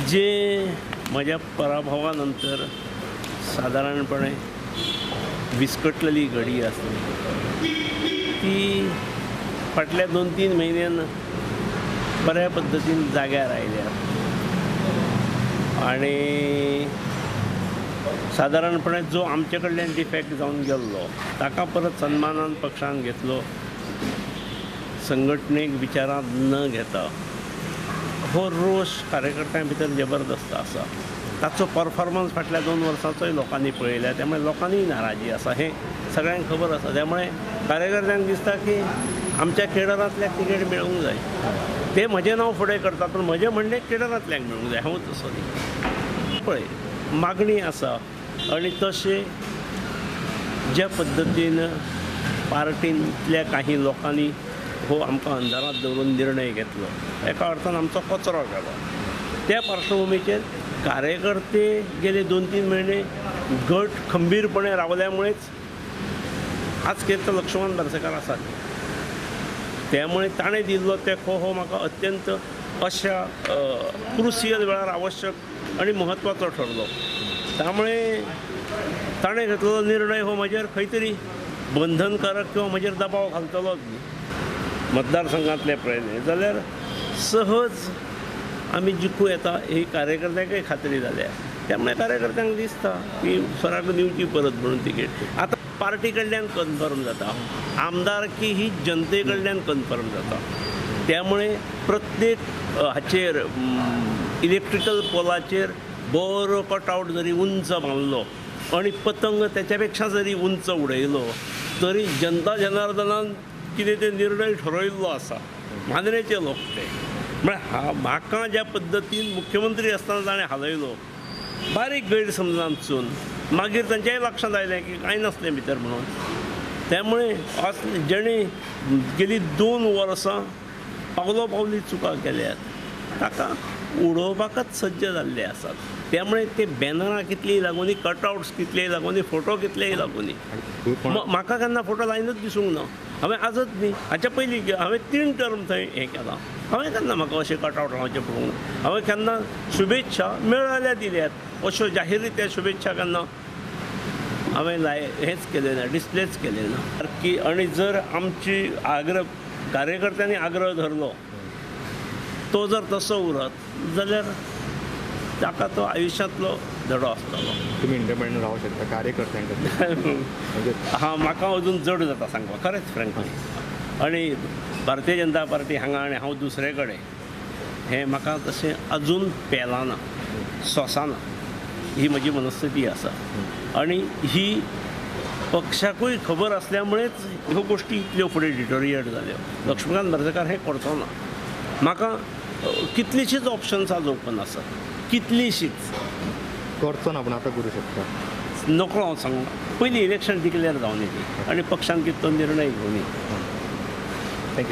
जे म्हज्या पराभवा नंतर सादारणपणे विस्कटलेली घडी आसली ती फाटल्या 2-3 म्हयन्यान बऱ्या पद्दतीन जाग्यार आयल्या आनी सादारणपणे जो आमचे कडल्यान डिफेक्ट जावन गेल्लो ताका परत सन्मानान पक्षान घेतलो, संघटनेक विचारांत न घेता. हो रोश कार्यकर्त्यां भितर जबरदस्त आसा. ताचो परफॉर्मन्स फाटल्या 2 वर्सांचोय लोकांनी पळयल्या, त्यामुळे लोकांनीय नाराजी आसा हें सगळ्यांक खबर आसा. त्यामुळे कार्यकर्त्यांक दिसता की आमच्या केडरांतल्याक तिकेट मेळूंक जाय. ते म्हजें नांव फुडें करतात, पूण म्हजें म्हणणें केडरांतल्याक मेळूंक जाय, हांव तसो न्ही. पळय, मागणी आसा आनी तशें ज्या पद्दतीन पार्टींतल्या काही लोकांनी हो आमकां अंदारांत दवरून निर्णय घेतलो, एका अर्थान आमचो कचरो केलो. त्या पार्श्वभुमीचेर कार्यकर्ते गेले 2-3 म्हयने गट खंबीरपणे रावल्यामुळेच आज केन्ना लक्ष्मण बारसेकार आसात. त्यामुळे ताणें दिल्लो तेंको हो म्हाका अत्यंत अशा क्रुसियल वेळार आवश्यक आनी म्हत्वाचो ठरलो. त्यामुळे ताणें घेतलेलो निर्णय हो म्हजेर खंय तरी बंधनकारक किंवा म्हजेर दबाव घालतलोच न्ही. मतदारसंघांतले पळयलें जाल्यार सहज आमी जिखूं येता ही कार्यकर्त्यांकय खात्री जाल्या. त्यामुळे कार्यकर्त्यांक दिसता की सराक दिवची परत म्हणून तिकेट. आतां पार्टी कडल्यान कन्फर्म जाता, आमदारकी ही जनते कडल्यान कन्फर्म जाता. त्यामुळे प्रत्येक हाचेर इलेक्ट्रिकल पोलाचेर बरो कटआवट जरी उंच बांदलो आनी पतंग त्याच्या पेक्षा जरी उंच उडयलो तरी जनता जनार्दनान कितें ते निर्णय ठरयल्लो आसा. मांद्रेचे लोक ते म्हळ्यार म्हाका ज्या पद्दतीन मुख्यमंत्री आसतना ताणें हालयलो, बारीक गैरसमजांतसून मागीर तांच्याय लक्षांत आयलें की कांय नासलें भितर म्हणून. त्यामुळे जेणे गेली 2 वर्सां पावलो पावली चुका केल्यात ताका उडोवपाकच सज्ज जाल्ले आसात. त्यामुळे ते बॅनरां कितलीय लागूनी, कटआवट्स कितलेय लागूनी, फोटो कितलेय लागूनी. म्हाका केन्ना फोटो लायनूच दिसूंक ना. हांवें आजच न्ही, हाच्या पयलीं हांवें 3 टर्म थंय हें केलां. हांवें केन्ना म्हाका अशें कटआवट लावचें पळोवंक ना. हांवें केन्ना शुभेच्छा मेळ्ळ्या दिल्यात अश्यो जाहीर रित्या शुभेच्छा केन्ना हांवें हेंच केलें ना, डिस्प्लेच केलें ना. की आनी जर आमची आग्रह कार्यकर्त्यांनी आग्रह धरलो तो जर तसो उरत जाल्यार ताका तो आयुष्यांतलो धडो आसतलो. तुमी इंडिपेंडंट रावंक शकता कार्यकर्त्यां खातीर? हां, म्हाका अजून जड जाता सांगपाक, खरेंच फ्रेंकली. आनी भारतीय जनता पार्टी हांगा आनी हांव दुसरे कडेन हें म्हाका तशें अजून पेलाना, सोंसना, ही म्हजी मनस्थिती आसा. आनी ही पक्षाकूय खबर आसल्यामुळेच ह्यो गोश्टी इतल्यो फुडें डिटोरिएट जाल्यो. लक्ष्मीकांत बारसेकार हें करचो ना. म्हाका कितलींशींच ऑप्शन्स आज ओपन आसात, कितलींशींच. करचो ना पूण आतां करूं शकता. नकळो हांव सांगूं, पयलीं इलेक्शन डिक्लेअर जावन येली आनी पक्षान कितें तो निर्णय घेवनी.